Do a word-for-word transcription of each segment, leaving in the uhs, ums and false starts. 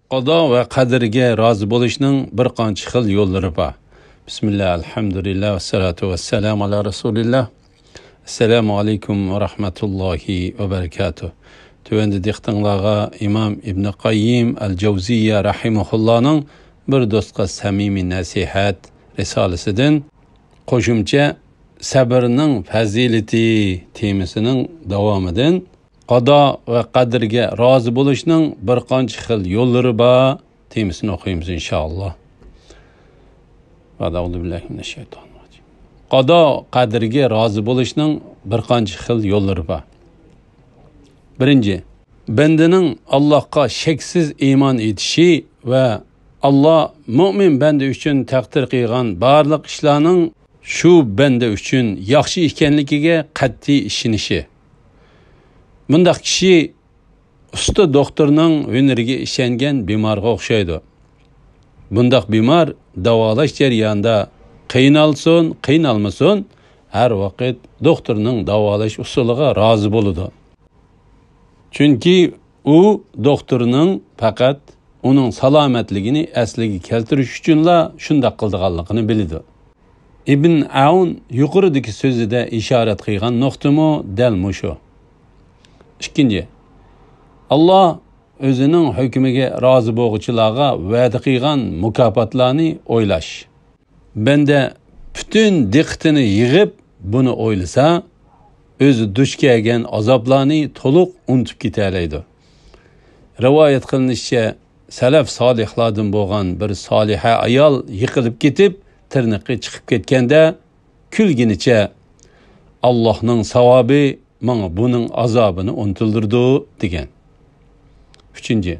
قازا ۋە قەدىرگە رازى بولۇشنىڭ بىر قانچە خىل يوللىرى بار. بىسمىللا، ئەلھەمدۇلىللا، ۋەسسالاتۇ ۋەسسالامۇ ئالا رەسۇلىللا. ئەسسالامۇ ئەلەيكۇم ۋە رەھمەتۇللاھى ۋە بەرىكاتۇھ. تۆۋەندە دىققىتىڭلارغا ئىمام ئىبنى قەييىم ئەل جەۋزىيە رەھىمەھۇللانىڭ بىر دوستقا سەمىمىي نەسىھەت رىسالىسىدىن قوشۇمچە سەبرنىڭ پەزىلىتى تېمىسىنىڭ داۋامىدىن قازا ۋە قەدىرگە رازى بولۇشنىڭ بىر قانچە خىل يوللىرى بار تېمىسىنى ئوقۇيمىز، ئىنشائاللا. قازا قەدىرگە رازى بولۇشنىڭ بىر قانچە خىل يوللىرى بار. بىرىنچى، بەندىنىڭ ئاللاھقا شەكسىز ئىمان ئېيتىشى ۋە ئاللا مۆمىن بەندە ئۈچۈن تەقدىر قىلغان بارلىق ئىشلارنىڭ شۇ بەندە ئۈچۈن ياخشى ئىكەنلىكىگە قەتئىي ئىشىنىشى. بۇنداق كىشى ئۇستا دوختۇرنىڭ ھۈنىرىگە ئىشەنگەن بىمارغا ئوخشايدۇ. بۇنداق بىمار داۋالاش جەريانىدا قىينالسۇن، قىينالمىسۇن، ھەر ۋاقىت دوختۇرنىڭ داۋالاش ئۇسۇلىغا رازى بولىدۇ. چۈنكى ئۇ دوختۇرنىڭ پەقەت ئۇنىڭ سالامەتلىكىنى ئەسلىگە كەلتۈرۈش ئۈچۈنلا شۇنداق قىلىدىغانلىقىنى بىلىدۇ. ئىبن ئەۋن يۇقىرىدىكى سۆزىدە ئىشارەت قىلغان نۇقتىمۇ دەل مۇشۇ. ئىككىنچى، ئاللا ئۆزىنىڭ ھۆكمىگە رازى بولغۇچىلارغا ۋەدە قىلغان مۇكاپاتلارنى ئويلاش. بەندە پۈتۈن دىققىتىنى يىغىپ بۇنى ئويلىسا، ئۆزى دۇچ كەلگەن ئازابلارنى تولۇق ئۇنتۇپ كېتەلەيدۇ. رىۋايەت قىلىنىشىچە، سەلەف سالىھلاردىن بولغان بىر سالىھە ئايال يىقىلىپ كېتىپ، تىرنىقى چىقىپ كەتكەندە، كۈلگىنىچە، «ئاللاھنىڭ ساۋابى ماڭا بۇنىڭ ئازابىنى ئۇنتۇلدۇرىدۇ» دېگەن. ئۈچىنچى،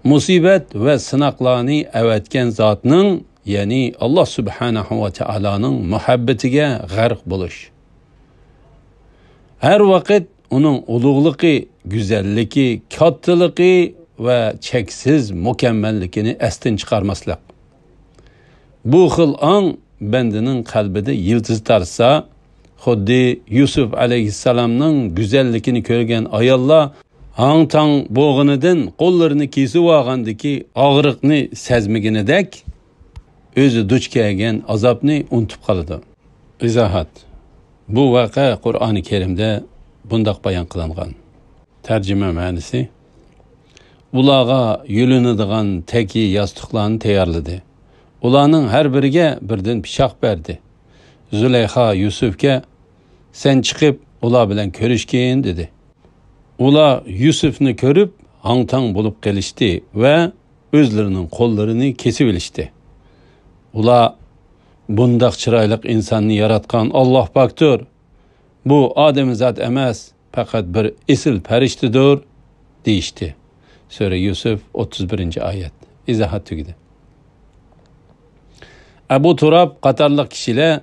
مۇسىبەت ۋە سىناقلارنى ئەۋەتكەن زاتنىڭ، يەنى ئاللا سۇبھانەھۇ ۋە تائالانىڭ مۇھەببىتىگە غەرق بولۇش. ھەر ۋاقىت ئۇنىڭ ئۇلۇغلۇقى، گۈزەللىكى، كاتتىلىقى ۋە چەكسىز مۇكەممەللىكىنى ئەستىن چىقارماسلىق. بۇ خىل ئاڭ بەندىنىڭ قەلبىدە يىلتىز تارتسا، خۇددى يۈسۈپ ئەلەيھىسسالامنىڭ گۈزەللىكىنى كۆرگەن ئاياللار ھاڭ-تاڭ بولغىنىدىن قوللىرىنى كېسىۋالغاندىكى ئاغرىقنى سەزمىگىنىدەك، ئۆزى دۇچ كەلگەن ئازابنى ئۇنتۇپ قالىدۇ. ئىزاھات. بۇ ۋەقە قۇرئانى كەرىمدە بۇنداق بايان قىلىنغان. تەرجىمە مەنىسى: ئۇلارغا يۆلىنىدىغان تەكىي ياستۇقلارنى تەييارلىدى. ئۇلارنىڭ ھەر بىرىگە بىردىن پىچاق بەردى. زۇلەيخا يۈسۈفكە: «سەن چىقىپ، ئۇلار بىلەن كۆرۈشكىن» دېدى. ئۇلار يۈسۈفنى كۆرۈپ، ھاڭ-تاڭ بولۇپ قېلىشتى ۋە ئۆزلىرىنىڭ قوللىرىنى كېسىۋېلىشتى. ئۇلار: «بۇنداق چىرايلىق ئىنساننى ياراتقان ئاللاھ پاكتۇر. بۇ ئادەمزات ئەمەس، پەقەت بىر ئېسىل پەرىشتىدۇر» دېيىشتى. سۈرە يۈسۈف، ئوتتۇز بىرىنچى ئايەت. ئىزاھات تۈگىدى. ئەبۇ تۇراب قاتارلىق كىشىلەر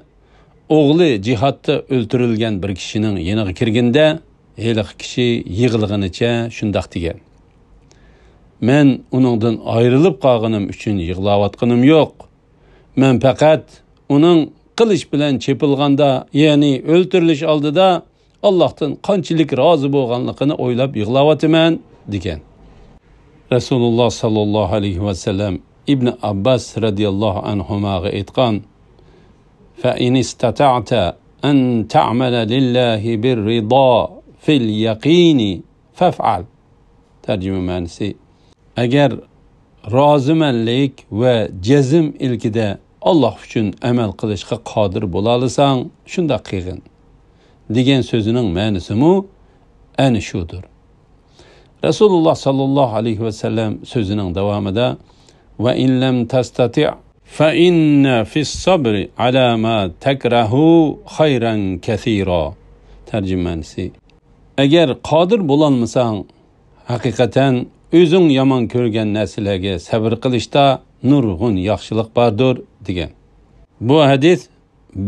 ئوغلى جىھادتا ئۆلتۈرۈلگەن بىر كىشىنىڭ يېنىغا كىرگىنىدە، ھېلىقى كىشى يىغلىغىنىچە شۇنداق دېگەن: «مەن ئۇنىڭدىن ئايرىلىپ قالغىنىم ئۈچۈن يىغلاۋاتقىنىم يوق. مەن پەقەت ئۇنىڭ قىلىچ بىلەن چېپىلغاندا، يەنى ئۆلتۈرۈلۈش ئالدىدا ئاللاھتىن قانچىلىك رازى بولغانلىقىنى ئويلاپ يىغلاۋاتىمەن» دېگەن. رەسۇلۇللاھ ساللاللاھۇ ئەلەيھى ۋەسەللەم ئىبنى ئابباس رەزىياللاھۇ ئەنھۇماغا ئېيتقان: «فَإِنِ اسْتَطَعْتَ أَنْ تَعْمَلَ لِلَّهِ بِالرِّضَى فِي الْيَقِينِ فَافْعَلْ». تەرجىمە مەنىسى: «ئەگەر رازىمەنلىك ۋە جەزم ئىلكىدە ئاللاھ ئۈچۈن ئەمەل قىلىشقا قادىر بولالىساڭ، شۇنداق قىلغىن» دېگەن سۆزىنىڭ مەنىسىمۇ ئەنە شۇدۇر. رەسۇلۇللاھ ساللاللاھۇ ئەلەيھى ۋەسەللەم سۆزىنىڭ داۋامىدا: «وَإِنْ لَمْ تَسْتَطِعْ فَإِنَّ فِي الصَّبْرِ عَلَى مَا تَكْرَهُ خَيْرًا كَثِيرًا». تەرجىمە مەنىسى: «ئەگەر قادىر بولالمىساڭ، ھەقىقەتەن ئۆزۈڭ يامان كۆرگەن نەرسىلەرگە سەۋر قىلىشتا نۇرغۇن ياخشىلىق باردۇر» دېگەن. بۇ ھەدىس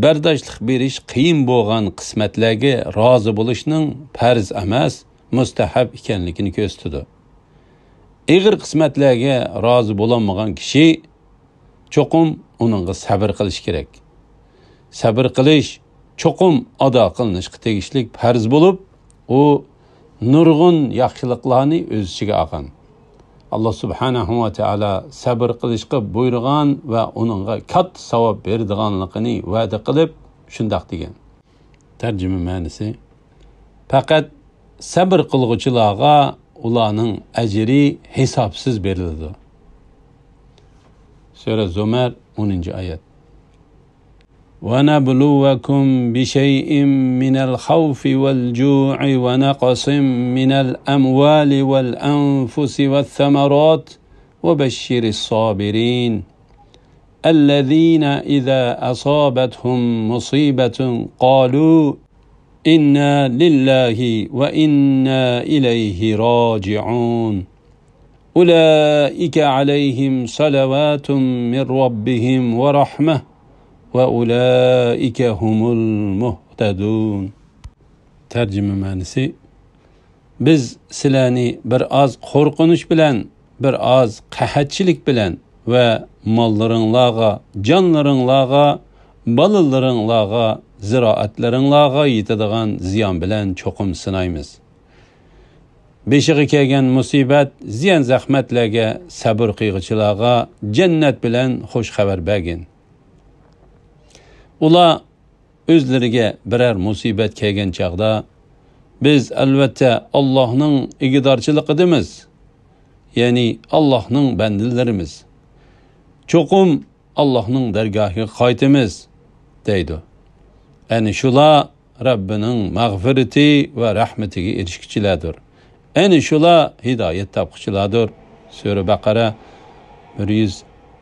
بەرداشلىق بېرىش قىيىن بولغان قىسمەتلەرگە رازى بولۇشنىڭ پەرز ئەمەس، مۇستەھەب ئىكەنلىكىنى كۆرسىتىدۇ. ئېغىر قىسمەتلەرگە رازى بولالمىغان كىشى چوقۇم ئۇنىڭغا سەۋر قىلىشى كېرەك. سەۋر قىلىش چوقۇم ئادا قىلىنىشقا تېگىشلىك پەرز بولۇپ، ئۇ نۇرغۇن ياخشىلىقلارنى ئۆز ئىچىگە ئالغان. ئاللا سۇبھانەھۇ ۋە تائالا سەبر قىلىشقا بۇيرۇغان ۋە ئۇنىڭغا كاتتا ساۋاب بېرىدىغانلىقىنى ۋەدە قىلىپ، شۇنداق دېگەن. تەرجىمە مەنىسى: پەقەت سەبر قىلغۇچىلارغا ئۇلارنىڭ ئەجرى ھېسابسىز بېرىلىدۇ. سۈرە زۇمەر، ئونىنچى ئايەت. ونبلوكم بشيء من الخوف والجوع ونقص من الأموال والأنفس والثمرات وبشر الصابرين الذين إذا أصابتهم مصيبة قالوا إنا لله وإنا إليه راجعون. أولئك عليهم صلوات من ربهم ورحمة وأولئك هم المهتدون. تەرجىمە مەنىسى: بىز سىلەرنى بىر ئاز قورقۇنچ بىلەن، بىر ئاز قەھەتچىلىك بىلەن ۋە ماللىرىڭلارغا، جانلىرىڭلارغا، بالىلىرىڭلارغا، زىرائەتلىرىڭلارغا يېتىدىغان زىيان بىلەن چوقۇم سىنايمىز. بېشىغا كەلگەن مۇسىبەت، زىيان-زەخمەتلەرگە سەبر قىلغۇچىلارغا جەننەت بىلەن خۇش خەۋەر بەرگىن. ئۇلار ئۆزلىرىگە بىرەر مۇسىبەت كەلگەن چاغدا، بىز ئەلۋەتتە ئاللاھنىڭ ئىگىدارچىلىقىدىمىز، يەنى ئاللاھنىڭ بەندىلىرىمىز. چوقۇم ئاللاھنىڭ دەرگاھىغا قايتىمىز، دەيدۇ. ئەنە شۇلار رەببىنىڭ مەغپىرىتى ۋە رەھمىتىگە ئېرىشكۈچىلەردۇر. ئەنە شۇلار ھىدايەت تاپقۇچىلاردۇر. سۈرە بەقەرە، بىر يۈز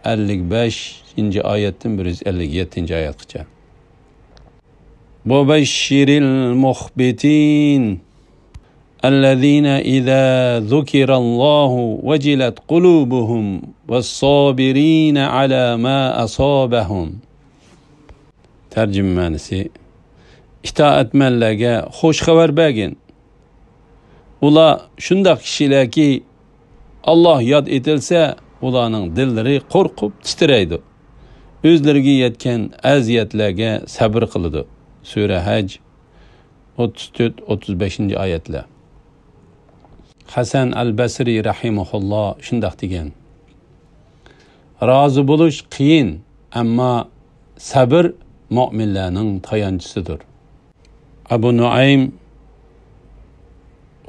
ئەللىك بەشىنچى ئايەتتىن بىر يۈز ئەللىك يەتتىنچى ئايەتقىچە. وبشر المخبتين الذين إذا ذكر الله وجلت قلوبهم والصابرين على ما أصابهم. تەرجىمە مەنىسى: ئىتائەتمەنلەرگە خۇش خەۋەر بەرگىن. ئۇلار شۇنداق كىشىلەركى، ئاللاھ ياد ئېتىلسە، ئۇلارنىڭ دىللىرى قورقۇپ تىترەيدۇ. ئۆزلىرىگە يەتكەن ئەزىيەتلەرگە سەبر قىلىدۇ. سۈرە ھەج، ئوتتۇز تۆت، ئوتتۇز بەشىنچى ئايەتلەر. ھەسەن ئەل بەسرى رەھىمەھۇللا شۇنداق دېگەن: رازى بولۇش قىيىن، ئەمما سەبر مۆمىنلەرنىڭ تايانچىسىدۇر. ئەبۇ نۇئەيم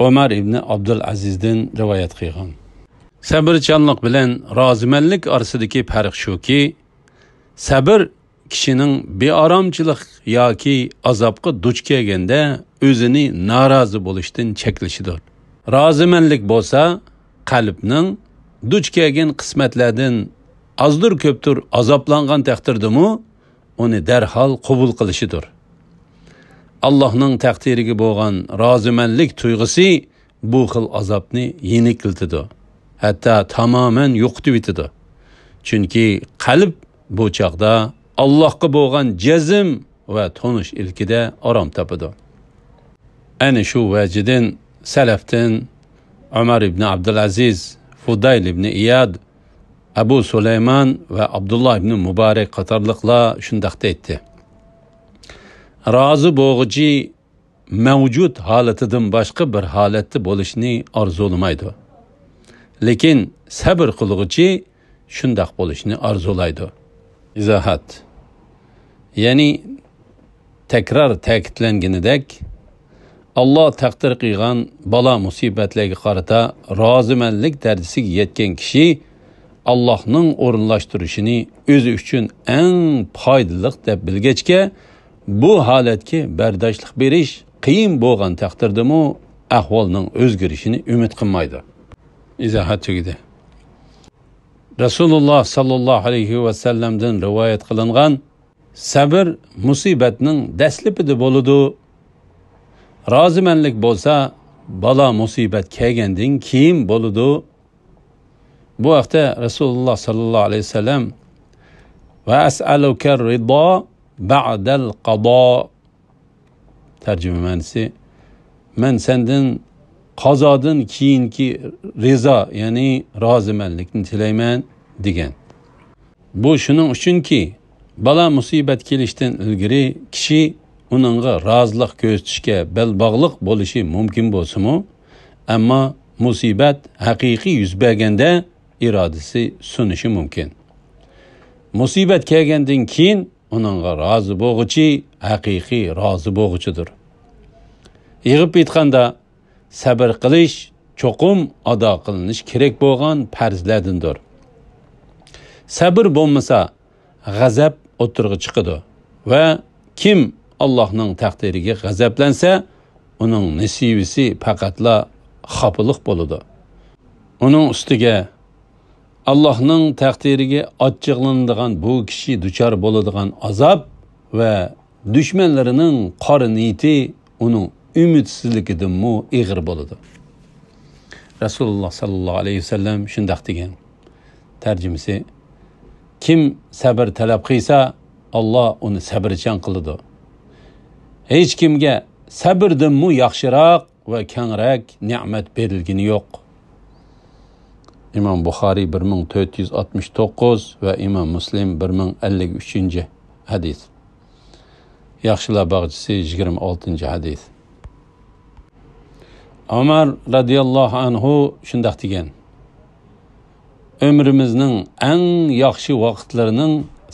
ئۆمەر ئىبنى ئابدۇلئەزىزدىن رىۋايەت قىلغان. سەبرچانلىق بىلەن رازىمەنلىك ئارىسىدىكى پەرق شۇكى، سەبر كىشىنىڭ بىئارامچىلىق ياكى ئازابقا دۇچ كەلگەندە ئۆزىنى نارازى بولۇشتىن چەكلىشىدۇر. رازىمەنلىك بولسا قەلبنىڭ دۇچ كەلگەن قىسمەتلەردىن ئازدۇر كۆپتۇر ئازابلانغان تەقدىردىمۇ ئۇنى دەرھال قوبۇل قىلىشىدۇر. ئاللاھنىڭ تەقدىرىگە بولغان رازىمەنلىك تۇيغۇسى بۇ خىل ئازابنى يېنىكلىتىدۇ، ھەتتا تامامەن يوقىتىۋېتىدۇ. چۈنكى قەلب بۇ چاغدا ئاللاھقا بولغان جەزم ۋە تونۇش ئىلكىدە ئارام تاپىدۇ. ئەنە شۇ ۋەجىدىن سەلەفتىن ئۆمەر ئىبنى ئابدۇلئەزىز، فۇدايل ئىبنى ئىياد، ئەبۇ سۇلايمان ۋە ئابدۇللا ئىبنى مۇبارەك قاتارلىقلار شۇنداق دەيتتى: رازى بولغۇچى مەۋجۇت ھالىتىدىن باشقا بىر ھالەتتە بولۇشنى ئارزۇلىمايدۇ. لېكىن سەبر قىلغۇچى شۇنداق بولۇشنى ئارزۇلايدۇ. ئىزاھات. يەنى تەكرار تەكىتلەنگىنىدەك، ئاللا تەقدىر قىلغان بالا-مۇسىبەتلەرگە قارىتا رازىمەنلىك دەرىجىسىگە يەتكەن كىشى ئاللاھنىڭ ئورۇنلاشتۇرۇشىنى ئۆزى ئۈچۈن ئەڭ پايدىلىق دەپ بىلگەچكە، بۇ ھالەتكە بەرداشلىق بېرىش قىيىن بولغان تەقدىردىمۇ ئەھۋالنىڭ ئۆزگىرىشىنى ئۈمىد قىلمايدۇ. ئىزاھات تۈگىدى. رەسۇلۇللا ساللاللاھۇ ئەلەيھى ۋەسەللەمدىن رىۋايەت قىلىنغان: سەبر مۇسىبەتنىڭ دەسلىپىدە بولىدۇ. رازىمەنلىك بولسا بالا-مۇسىبەت كەلگەندىن كېيىن بولىدۇ. بۇ ھەقتە رەسۇلۇللا ساللاللاھۇ ئەلەيھى ۋەسەللەم: ۋە ئەسئەلۇكە رىدا بەئدەل قەدا. تەرجىمە مەنىسى: مەن سەندىن قازادىن كېيىنكى رىزا، يەنى رازىمەنلىكنى تىلەيمەن، دېگەن. بۇ شۇنىڭ ئۈچۈنكى، بالا-مۇسىبەت كېلىشتىن ئىلگىرى كىشى ئۇنىڭغا رازىلىق كۆرسىتىشكە بەل باغلىق بولۇشى مۇمكىن بولسىمۇ، ئەمما مۇسىبەت ھەقىقىي يۈز بەرگەندە ئىرادىسى سۇنۇشى مۇمكىن. مۇسىبەت كەلگەندىن كېيىن ئۇنىڭغا رازى بولغۇچى ھەقىقىي رازى بولغۇچىدۇر. يىغىپ ئېيتقاندا، سەبر قىلىش چوقۇم ئادا قىلىنىش كېرەك بولغان پەرزلەردىندۇر. سەبر بولمىسا، غەزەپ ئوتتۇرىغا چىقىدۇ ۋە كىم ئاللاھنىڭ تەقدىرىگە غەزەپلەنسە، ئۇنىڭ نېسىۋىسى پەقەتلا خاپىلىق بولىدۇ. ئۇنىڭ ئۈستىگە، ئاللاھنىڭ تەقدىرىگە ئاچچىقلىنىدىغان بۇ كىشى دۇچار بولىدىغان ئازاب ۋە دۈشمەنلىرىنىڭ قارا نىيىتى ئۇنىڭ ئۈمىدسىزلىكىدىنمۇ ئېغىر بولىدۇ. رەسۇلۇللاھ ساللاللاھۇ ئەلەيھى ۋەسەللەم شۇنداق دېگەن. تەرجىمىسى، كىم سەبر تەلەپ قىلسا، ئاللاھ ئۇنى سەبرچان قىلىدۇ. ھېچ كىمگە سەبردىنمۇ ياخشىراق ۋە كەڭرەك نېمەت بېرىلگىنى يوق. ئىمام بۇخارىي بىر مىڭ تۆت يۈز ئاتمىش توققۇز ۋە ئىمام مۇسلىم بىر مىڭ ئەللىك ئۈچىنچى ھەدىس. ياخشىلار باغچىسى يىگىرمە ئالتىنچى ھەدىس. ئۆمەر رەزىياللاھۇ ئەنھۇ شۇنداق دېگەن: ئۆمرىمىزنىڭ ئەڭ ياخشى ۋاقىتلىرىنىڭ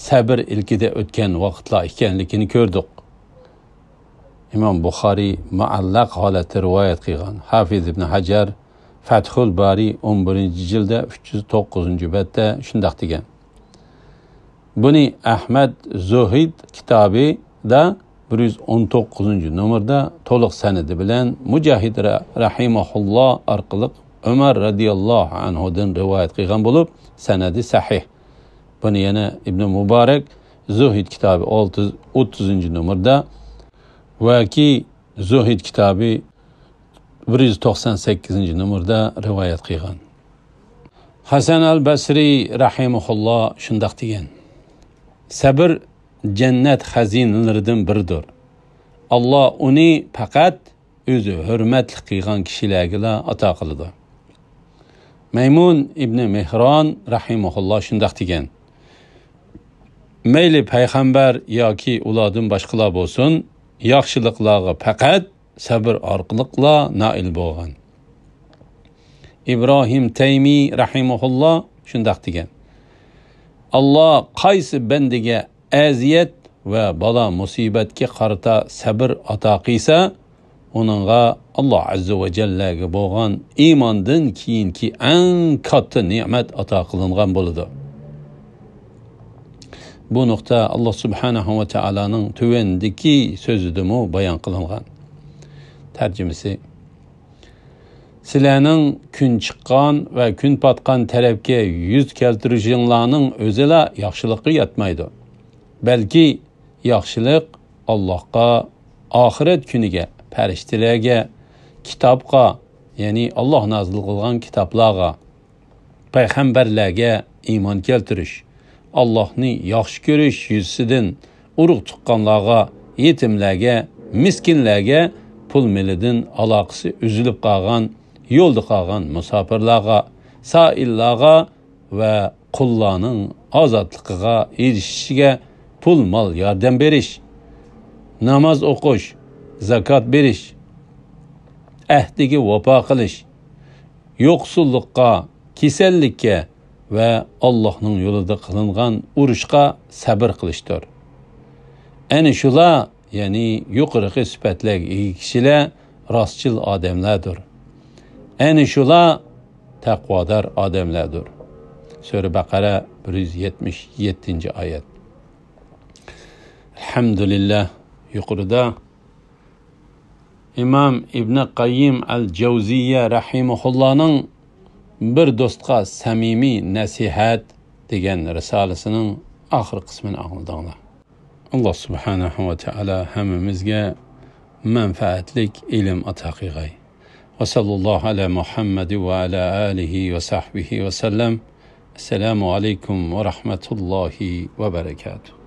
سەبر ئىلكىدە ئۆتكەن ۋاقىتلار ئىكەنلىكىنى كۆردۇق. ئىمام بۇخارىي مۇئەللەق ھالەتتە رىۋايەت قىلغان. ھافىز ئىبن ھەجەر فەتھۇل بارىي ئون بىرىنچى جىلدە ئۈچ يۈز توققۇزىنچى بەتتە شۇنداق دېگەن. بۇنى ئەھمەد زۇھد كىتابىدا بىر يۈز ئون توققۇزىنچى نومۇردا تولۇق سەنىدى بىلەن مۇجاھىد رە-، رەھىمەھۇللا ئارقىلىق ئۆمەر رەزىياللاھۇ ئەنھۇدىن رىۋايەت قىلغان بولۇپ، سەنىدى سەھىھ. بۇنى يەنە ئىبن مۇبارەك زۇھد كىتابى ئالتە يۈز ئوتتۇزىنچى نومۇردا ۋەكى زۇھد كىتابى بىر يۈز توقسان سەككىزىنچى نومۇردا رىۋايەت قىلغان. ھەسەن ئەل بەسرىي رەھىمەھۇللا شۇنداق دېگەن: سەبر جەننەت خەزىنىلىرىدىن بىرىدۇر. ئاللا ئۇنى پەقەت ئۆزى ھۆرمەتلىك قىلغان كىشىلەرگىلا ئاتا قىلىدۇ. مەيمۇن ئىبنى مېھران رەھىمەھۇللا شۇنداق دېگەن: مەيلى پەيغەمبەر ياكى ئۇلاردىن باشقىلار بولسۇن، ياخشىلىقلارغا پەقەت سەبر ئارقىلىقلا نائىل بولغان. ئىبراھىم تەيمىي رەھىمەھۇللا شۇنداق دېگەن: ئاللا قايسى بەندىگە ئەزىيەت ۋە بالا-مۇسىبەتكە قارىتا سەبر ئاتا قىلسا، ئۇنىڭغا ئاللا ئەززە ۋە جەللەگە بولغان ئىماندىن كېيىنكى ئەڭ كاتتا نېمەت ئاتا قىلىنغان بولىدۇ. بۇ نۇقتا ئاللا سۇبھانەھۇ ۋە تائالانىڭ تۆۋەندىكى سۆزىدىمۇ بايان قىلىنغان. تەرجىمىسى: سىلەرنىڭ كۈن چىققان ۋە كۈن پاتقان تەرەپكە يۈز كەلتۈرۈشۈڭلارنىڭ ئۆزىلا ياخشىلىققا ياتمايدۇ. بەلكى ياخشىلىق ئاللاھقا، ئاخىرەت كۈنىگە، پەرىشتىلەرگە، كىتابقا، يەنى ئاللاھ نازىل قىلغان كىتابلارغا، پەيغەمبەرلەرگە ئىمان كەلتۈرۈش، ئاللاھنى ياخشى كۆرۈش يۈزىسىدىن ئۇرۇق-تۇغقانلارغا، يېتىملەرگە، مىسكىنلەرگە، پۇل-مېلىدىن ئالاقىسى ئۈزۈلۈپ قالغان، يولدا قالغان مۇساپىرلارغا، سائىللارغا ۋە قۇللارنىڭ ئازادلىقىغا ئېرىشىشىگە پۇل-مال ياردەم بېرىش، ناماز ئوقۇش، زاكات بېرىش، ئەھدىگە ۋاپا قىلىش، يوقسۇللۇققا، كېسەللىككە ۋە ئاللاھنىڭ يولىدا قىلىنغان ئۇرۇشقا سەبر قىلىشتۇر. ئەنە شۇلار، يەنى يۇقىرىقى سۈپەتلەرگە ئىگە كىشىلەر راستچىل ئادەملەردۇر. ئەنە شۇلار تەقۋادار ئادەملەردۇر. سۈرە بەقەرە، بىر يۈز يەتمىش يەتتىنچى ئايەت. ئەلھەمدۇلىللاھ، يۇقىرىدا ئىمام ئىبنى قەييىم ئەل جەۋزىيە رەھىمەھۇللانىڭ بىر دوستقا سەمىمىي نەسىھەت دېگەن رىسالىسىنىڭ ئاخىر قىسمىنى ئاڭلىدىڭلار. ئاللاھ سۇبھانەھۇ ۋە تائالا ھەممىمىزگە مەنپەئەتلىك ئىلىم ئاتا قىلغاي. ۋە سەللەللاھۇ ئەلە مۇھەممەد ۋە ئەلە ئالىھى ۋە سەھبىھى ۋە سەللەم. ئەسسالامۇ ئەلەيكۇم ۋە رەھمەتۇللاھى ۋە بەرەكاتۇھ.